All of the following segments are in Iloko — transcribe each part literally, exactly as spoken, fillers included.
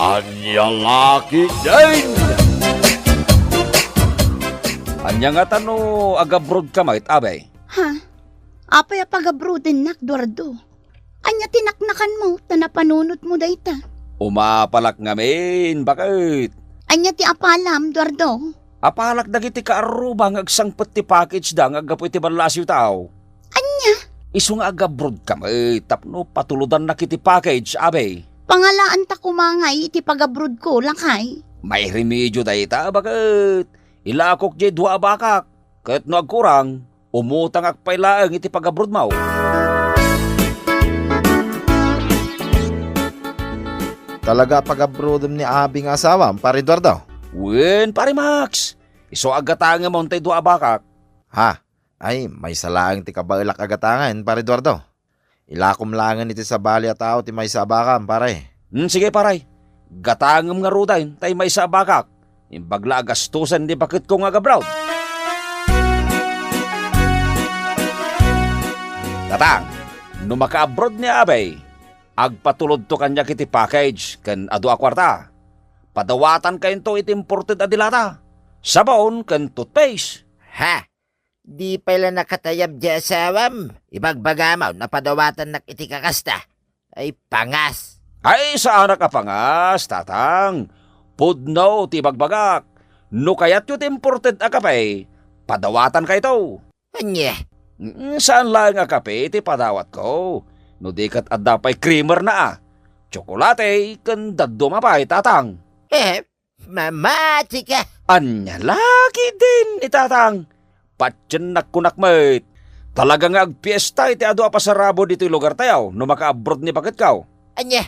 Ania la ketdin? Ania ngata no agabrodka met, Abay? Ha? Apay a pagabrodennak, Duardo? Ania ti naknakanmo ta napanunotmo dayta? Umapalak ngamin, baket. Ania ti apalam, Duardo? Apalak dagiti kaarruba nga agsangpet ti package da nga aggapu iti ballasiw tao. Ania? Isu nga agabrodka met tapno patulodannak iti package, Abay. Pangalaanta koma ngay iti pagabrodko, lakay. Mairemedio dayta, baket. Ilakok diay dua a bakak, ket no agkurang, umutangak pay laeng iti pagabrodmo. Talaga a pagabrodem ni Abi nga asawam, Pare Eduardo? Wen, Pare Max. Isu a gatangemon tay dua a bakak. Ha? Ay, maysa laeng ti kabaelak a gatangen, Pare Eduardo. Ilakom laengen iti sabali a tao ti maysa a bakam, pare. Hmm, sige, pare. Gatangem ngaruden tay maysa a bakak. Imbag la a gastusen ti baketko nga agabroad. Tatang, no makaabroad ni Abay, agpatulodto kaniak iti package ken adu a kuarta. Padawatankayo iti imported a dilata, sabon ken toothpaste. Ha? Di pay la nakatayab ti asawam? Ibagbagam a padawatannak iti kakasta. Ay, pangas! Ay, saanak a pangas, Tatang. Pudno ti ibagbagak. No kayatyo ti imported a kape, padawatankayo. Ania? Mm, saan laeng a kape ti padawatko. No di ket adda pay creamer na a. Tsokolate ken dadduma pay, Tatang. Eh, Mamatika! Ania la ketdin ni Tatang? Patiennak kunak met. Talaga nga agpiesta iti adu a pasarabo ditoy lugartayo no makaabroad ni baketko. Ania?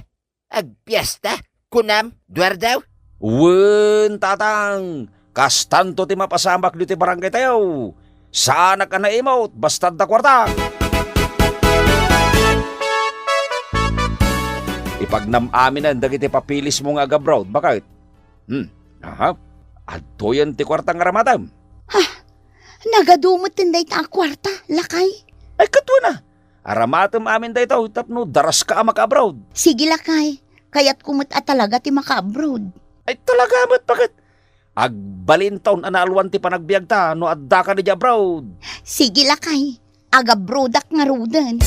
Agpiesta? Kunam, Duardo? Wen, Tatang. Kastanto ti mapasamak ditoy barangaytayo. Saanak a naimut, basta adda kuarta. Ipagnam-aminen dagiti papeles mo nga agabroad, baket. Hmm. Aha. Adtoyen ti kuarta nga aramatem. Ha? Nagadu metten dayta a kuarta, lakay? Ay, ket wen a. Aramatem amin daytoy tapno daraska a makaabroad. Sige, lakay. Kayatko met a talaga ti makaabroad. Ay, talaga met, baket. Agbalinton a naalwan ti panagbiagta no addaka idiay abroad. Sige, lakay. Agabroadak ngaruden.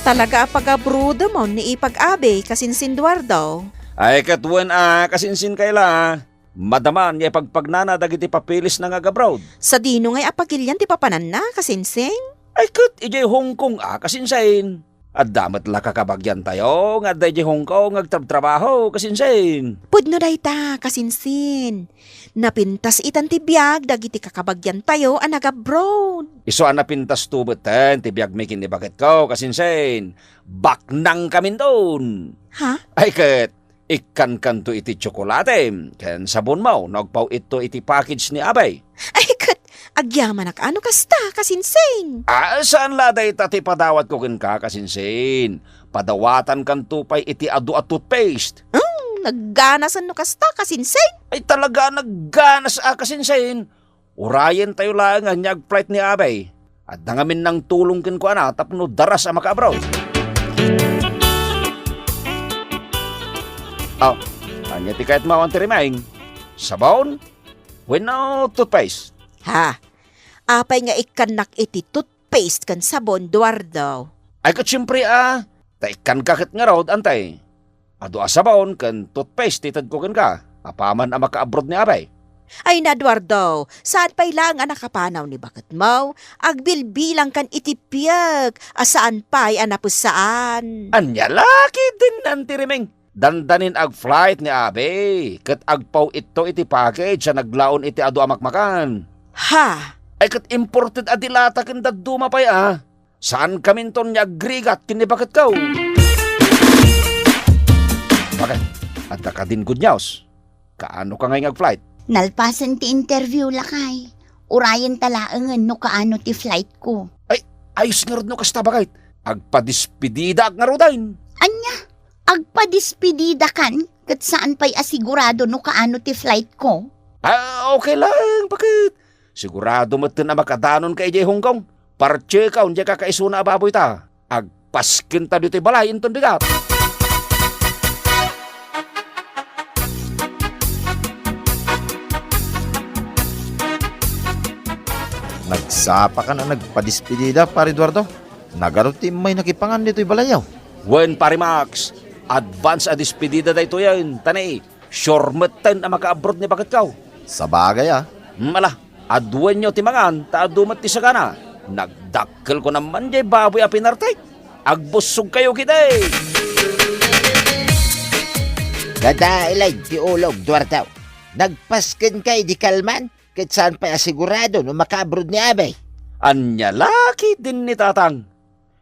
Talaga a pagabroademon ni Ipag Abi, kasinsin Duardo. Ay, ket wen a, kasinsin Kayla. Madaman nga ipagpagnana dagiti papeles na nga agabroad. Sadino ngay a pagilian ti papananna, kasinsin? Ay, ket idiay Hong Kong a, kasinsin. Adda met la kakabagiantayo nga adda idiay Hong Kong nga agtrabtrabaho, kasinsin. Pudno dayta, kasinsin. Napintas itan ti biag dagiti kakabagiantayo a nagabroad. Isu a napintasto metten ti biagmi ken ni baketko, kasinsin. Baknangkaminton. Ha? Ay ket, ikkankanto iti tsokolate ken sabonmo no agpaw-itto iti package ni Abay. Ay ket, agyamanak a no kasta, kasinsin. Ah, saan la dayta ti padawatko kenka, kasinsin. Padawatankanto pay iti adu a toothpaste. Hmm, nagganasan no kasta, kasinsin. Ay talaga, nagganas a, kasinsin. Urayentayo laeng ania agflight ni Abay. Adda ngamin nangtulong kenkuana tapno daras a makaabroad. Aw, ania ti kayatmo, Auntie Rimeng? Sabon? Wenno toothpaste? Ha? Apay nga ikkannak iti toothpaste ken sabon, Duardo? Ay, ket siempre a. Ta ikkanka ket ngarud, Auntie. Adu a sabon ken toothpaste ti itedko kenka, apaman a makaabroad ni Abay. Ay na, Eduardo, saan pay laeng a nakapanaw ni baketmo? Agbilbilangkan iti piek a saan pay a napusaan. Ania la ketdin, Auntie Rimeng? Dandanin agflight ni Abay, ket agpaw-itto iti package a naglaon iti adu a makmakan. Ha? Ay ket imported a dilata ken dadduma pay a. Saankaminton nga agrigat ken ni baketko. Bakit? Adda kadin good news? Kaanoka ngay nga agflight? Nalpasen ti interview, lakay. Urayenta laengen no kaano ti flight ko. Ay, ayos ngarud no kasta, bakit? Agpadespedidaak ngaruden. Ania? Agpadespedidakan? Ket saan pay a sigurado no kaano ti flight ko? Ah, okay lang, bakit? Sigurado metten a makadanonka idiay Hong Kong. Partseka, diay kakaisuna a baboyta. Ag- Paskenta ditoy balay inton bigat. Nagsapa ka na nagpadispidida, Pare Eduardo? Nagano ti immay nakipangan ditoy balayyo? Wen, Pare Max, advance a dispidida daytoyen, ta ni, sure metten a makaabroad ni baketko. Sabagay, a. Hmm, ala, aduenyo ti mangan, ta adu met ti sagana. Nagdakkel ko naman jay baboy a pinartek. Agbussogkayo ketdi. Dadael ti ulog, Eduardo. Nagpaskenka idi kalman, ket saan pay a sigurado no makaabroad ni abay. Ania la ketdin ni Tatang?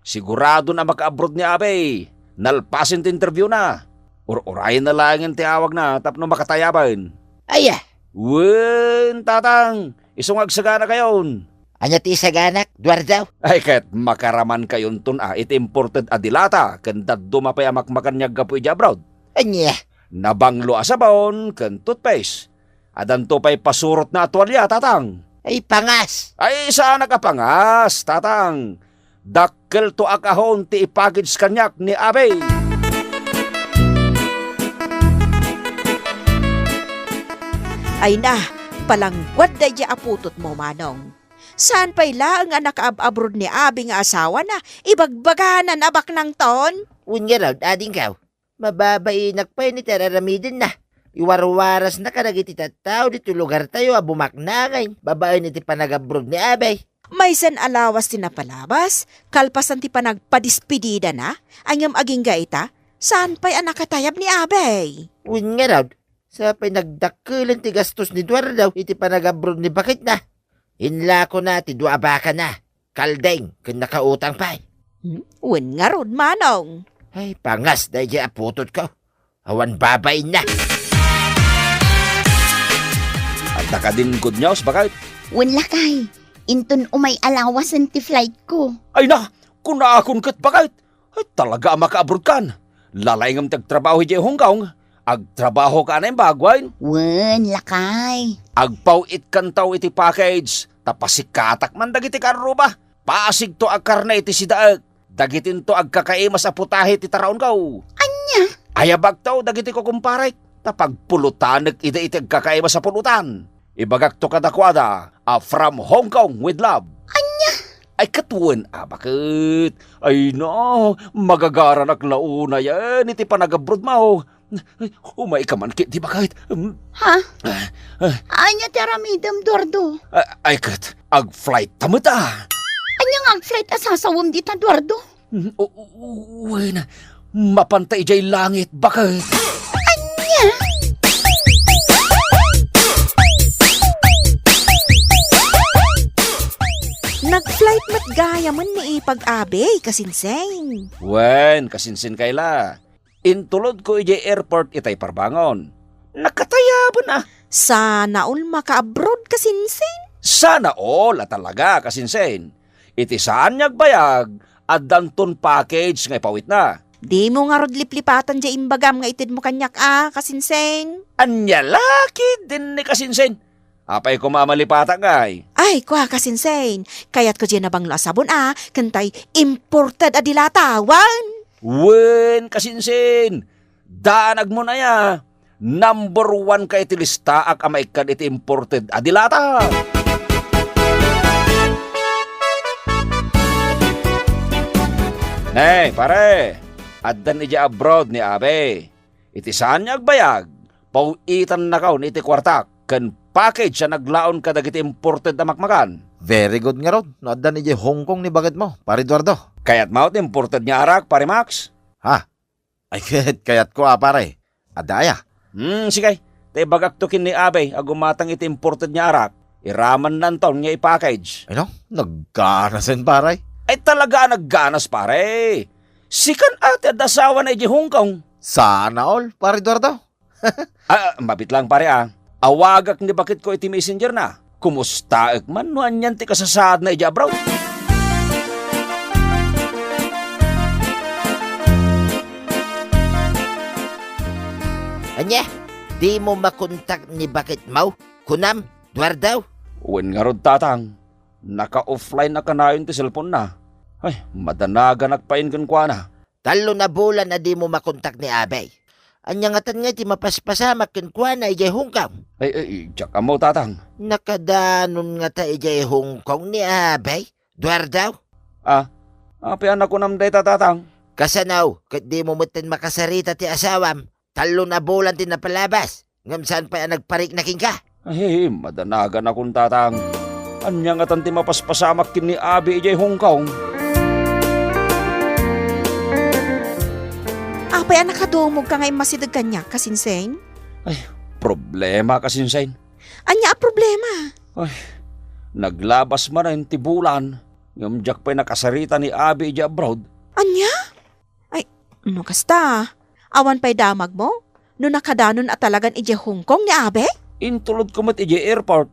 Siguradon a makaabroad ni abay. Nalpasen ti interviewna. Ur-urayenna laengen ti awagna tapno makatayaben. Aya? Wen, Tatang, isu nga agsaganakayon. Ania ti isaganak, Eduardo? Ay, ket makaramankayon ton a iti imported a dilata ken dadduma pay a makmakan ni aggapu idiay abroad. Ania? Nabanglo a sabon ken toothpaste. Adanto pay pasurotna a tualia, Tatang. Ay, pangas! Ay, saanak a pangas, Tatang. Dakkelto a kahon ti ipackage kaniak ni abay. Ay na, palangguad daydiay a putotmo, Manong. Saan pay laeng a nakaab-abroad ni abi nga asawana, ibagbagana a baknangton? Wen ngarud, adingko. Mababainak pay iti ar-aramidenna. Iwarwarasna kadagiti tattao ditoy lugartayo a bumaknangen babaen iti panagabroad ni abay. Maysan a lawas ti napalabas, kalpasan ti panagpadispididana, ngem agingga ita, saan pay a nakatayab ni abay. Wen ngarud, sa pay nagdakkelen ti gastos ni Eduardo iti panagabroad ni baketna. Inlakona ti dua a bakana, kaldeng, ken nakautang pay. Hmm? Wen ngarud, Manong. Ay, pangas daydiay a putotko. Awan babainna. Adda kadin good news, baket? Wen, lakay. Inton umay a lawasen ti flightko. Ay na, kunakon ket, baket. Ay, talaga a makaabroadkan. Lalaingem ti agtrabaho idiay Hong Kong. Agtrabahoka a naimbag, wen? Wen, lakay. Agpaw-itkanto iti package, ta pasikatak man dagiti karruba. Pasigto a karne iti sidaek. Dagitinto agkakaimas a putahe ti taraonko. Ania? Ayabakto dagiti kukumparek, ta pagpulutanek ida iti agkakaimas a pulutan. Ibagakto kadakuada a from Hong Kong with love. Ania? Ay, ket wen a, baket. Ay na, magagaranak la unayen iti panagabroadmo. Umayka man ketdi, baket. Mm. Ha? Ah, ah. Ania ti aramidem, Eduardo? Ah, ay ket, agflight ta met a. Ania nga agflight a sasawem dita, Eduardo? Mm, o-, o-, wen, mapanta idiay langit, baket. Ania? Nagflight met gayamen ni ipag-abi, kasinsin. Wen, kasinsin kay la. Intulodko idiay airport itay parbangon. Nakatayaben a. Sana all maka-abroad, kasinsin. Sana all a talaga, kasinsin. Iti saan nga agbayag, addanton package nga ipawitna. Dimo ngarud liplipatan diay imbagam nga itedmo kaniak a, kasinsin. Ania la ketdin ni kasinsin? Apay koma a malipatak ngay? Ay, kua, kasinsin. Kayatko diay nabanglo a sabon a, ken tay imported a dilata, wen? Wen, kasinsin. Daanagmon aya. Number one ka iti listaak a maikkad iti imported a dilata. Ne, pare, addan idiay abroad ni abi. Iti saan nga agbayag, paw-itannakon iti kuartak ken package a naglaon kadagiti imported a makmakan. Very good ngarud no addan idiay Hong Kong ni baketmo, Pare Eduardo. Kayatmo ti imported nga arak, Pare Max? Ha? Ay, ket kayatko a, pare. Adda aya? Hmm, sige. Ta ibagakto ken ni abi a gumatang iti imported nga arak. Iramannanton nga i-package. Ay, no? Nagganasen, pare. Ay, talaga a nagganas, pare. Sikan a ti adda asawana idiay Hong Kong. Sana all, Pare Eduardo. Ah, mabit lang, pare, ah. Awagak ni baketko iti messenger na. Kumustaek man no anian ti kasasaadna idiay abroad? Ania? Dimo makontak ni baketmo? Kunam, Eduardo? Wen ngarud, Tatang. Naka-offline a kanayon ti cellphone na. Ay, madanaganak payen kenkuana. Tallo a bulan a dimo makontak ni Abey. Ania ngatan ngay ti mapaspasamak kenkuana idiay Hong Kong? Ay, ay, diak ammo, Tatang. Nakadanon ngata idiay Hong Kong ni Abey, Duardo? Ah, apay a nakunam dayta, Tatang? Kasano, ket dimo metten makasarita ti asawam? Tallo a bulan ti napalabas, ngem saan pay a nagparikna kenka? Ay, madanaganakon, Tatang. Ania ngatan ti mapaspasamak ken ni Abey idiay Hong Kong? Apay a nakadumogka nga immasideg kaniak, Kasinsen? Ay, problema, Kasinsen. Ania a problema? Ay, naglabas manen ti bulan, ngem diak pay nakasarita ni Abey idiay abroad. Ania? Ay, no kasta, awan pay damagmo? No nakadanon a talagan idiay Hong Kong ni Abey? Intulodko met idiay airport.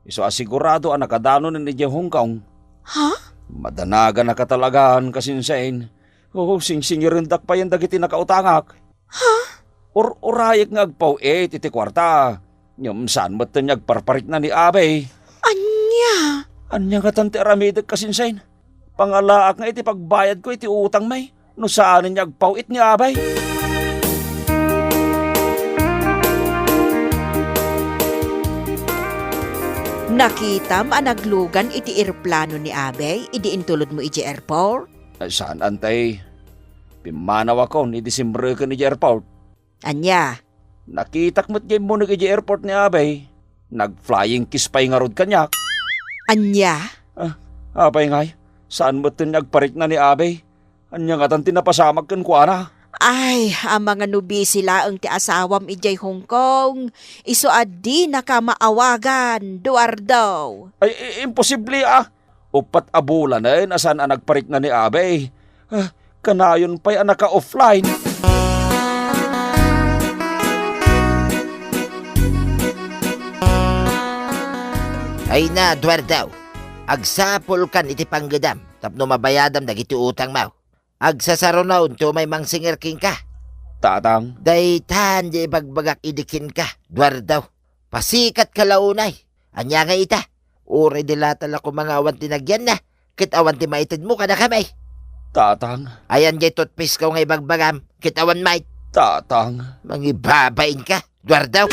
Isu a sigurado a nakadanonen idiay Hong Kong. Ha? Madanaganaka talagan, Kasinsen. Oo, singsingirendak payen dagiti nakautangak. Ha? Ur-urayek nga agpaw-it iti kuarta. Ngem saan metten nga agparparikna ni Abey. Ania? Ania ngatan ti aramidek, Kasinsen? Pangalaak nga iti pagbayadko iti utangmi no saanen nga agpaw-it ni Abey. Nakitam a naglugan iti eroplano ni Abey idi intulodmo idiay airport? Ah, saan, Antay. Pimmanawakon idi simreken idiay airport. Ania? Nakitak met nga immunek idiay airport ni Abey. Nag-flying kiss pay ngarud kaniak. Ania? Ah, apay ngay? Saan metten nga agparikna ni Abey? Ania ngatan ti napasamak kenkuana? Ay, amangan no busy laeng ti asawam idiay Hong Kong. Isu a dinaka maawagan, Duardo. Ay, i-, imposible, ah. Uppat a bulanen a saan a nagparikna ni Abey. Ah, kanayon pay a naka-offline. Ay na, Duardo. Agsapulkan iti panggedam tapno mabayadam dagiti utangmo. Agsasaruno ti umay mangsingir kenka. Tatang. Daytan ti ibagbagak idi kenka, Duardo. Pasikatka la unay. Ania ngay ita? Uray di la ta la koma nga awan ti nagyanna, ket awan ti maitedmo kadakami. Tatang. Ayan jay toothpaste ko nga ibagbagam, ket awan met. Tatang. Mangibabainka, Duardo.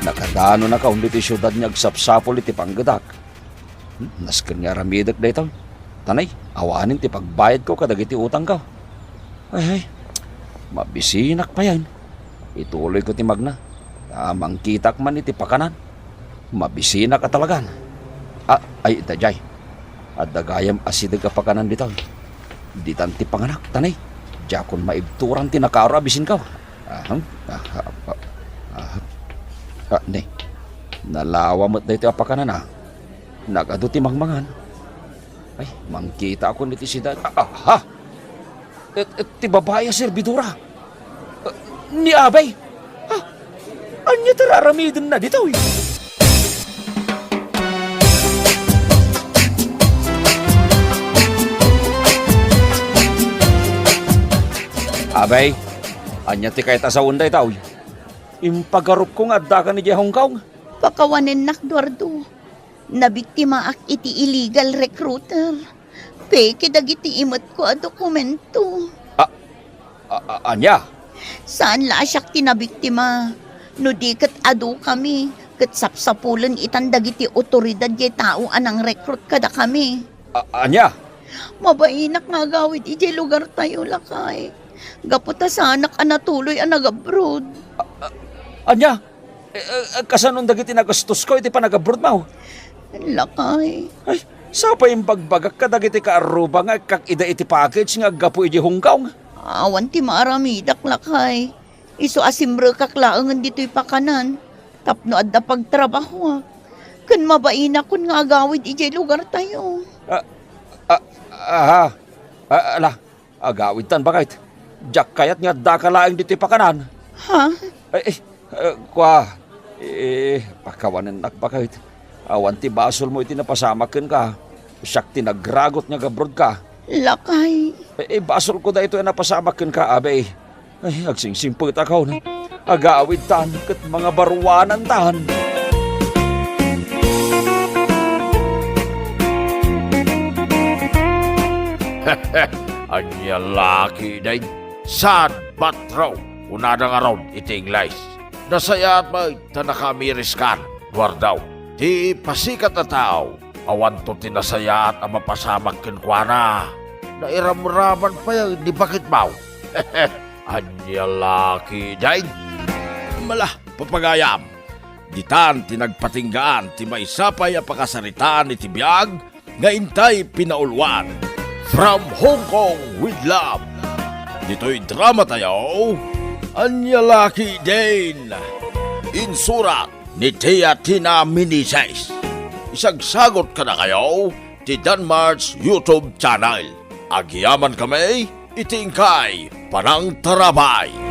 Nakadano naka on ditoy siudad nga agsapsapul iti panggedak. Hmm, nasken nga aramidek daytoy. Tanay, awanen ti pagbayadko kadagiti utangko. Ay, ay, mabisinak payen. Ituloyko ti magna. Ta mangkitak man iti pakanan. Mabisinak a talagan. Ah, ay, daydiay. Adda gayam asideg a pakanan ditoy. Ditan ti panganak, tanay. Diakon maibturan ti nakaro a bisinko. Ahem, aha, ah, aha. Ah, ne. Nalawa met daytoy a pakanan, ah. Nagadu ti mangmangan. Ay, mangkitakon iti siudad. Ah, aha! Et, et ti babai a serbidora. Ah, ni Abay. Ah, ania ti raramidenna ditoy? Abay, ania ti kayat a sawen daytoy? Impagarupko nga addaka idiay Hong Kong. Pakawanennak, Eduardo. Nabiktimaak iti illegal recruiter. Peke dagiti imetko a dokumento. A, a, a, ania? Saan la a siak ti nabiktima. No di ket adukami, ket sapsapulen itan dagiti otoridad diay tao a nang-recruit kadakami. A, ania? Mabainak nga agawid idiay lugartayo, lakay. Gapu ta saanak a natuloy a nag-abroad. A, a, ania? Eh, eh, kasanon dagiti nagastosko iti panagabroadmo? Lakay. Ay, sapay imbagbaga kadagiti kaarruba nga ikkak ida iti package nga aggapu idiay Hong Kong. Awan ti maaramidak, lakay. Isu a simrekak laengen ditoy pakanan tapno adda pagtrabahoak. Ken mabainakon nga agawid idiay lugartayo. Ah, ah, aha. Ah, ala, agawidtan, baket. Diak kayat nga addaka laeng ditoy pakanan. Ha? Ay, eh, eh, kua. Eh, pakawanennak, baket. Awan ti basolmo iti napasamak kenka. Siak ti nagragut nga agabroadka. Lakay. Eh, eh, basolko daytoy a napasamak kenka, Abay. Ay, agsingsimpet a kaon. Agawidtan ket mangabaruanantan. Lucky Dane. Sad but true, kunada ngarud iti Ingles. Nasayaat met ta nakaamiriskan, Eduardo. Ti pasikat a tao, awanto ti nasayaat a mapasamak kenkuana. Nairamraman pay ni baketmo. Ania, Lucky Dane? Mala, papagayam. Ditan ti nagpatinggaan ti maysa pay a pakasaritaan iti biag nga intay pinauluan. From Hong Kong with love. Ditoy drama tayo, Ania, Lucky Dane. Insurat ni Tia Tina Meneses. Isagsagot kadakayo ti Danmar's YouTube channel. Agyaman kami iti inkay panangtarabay.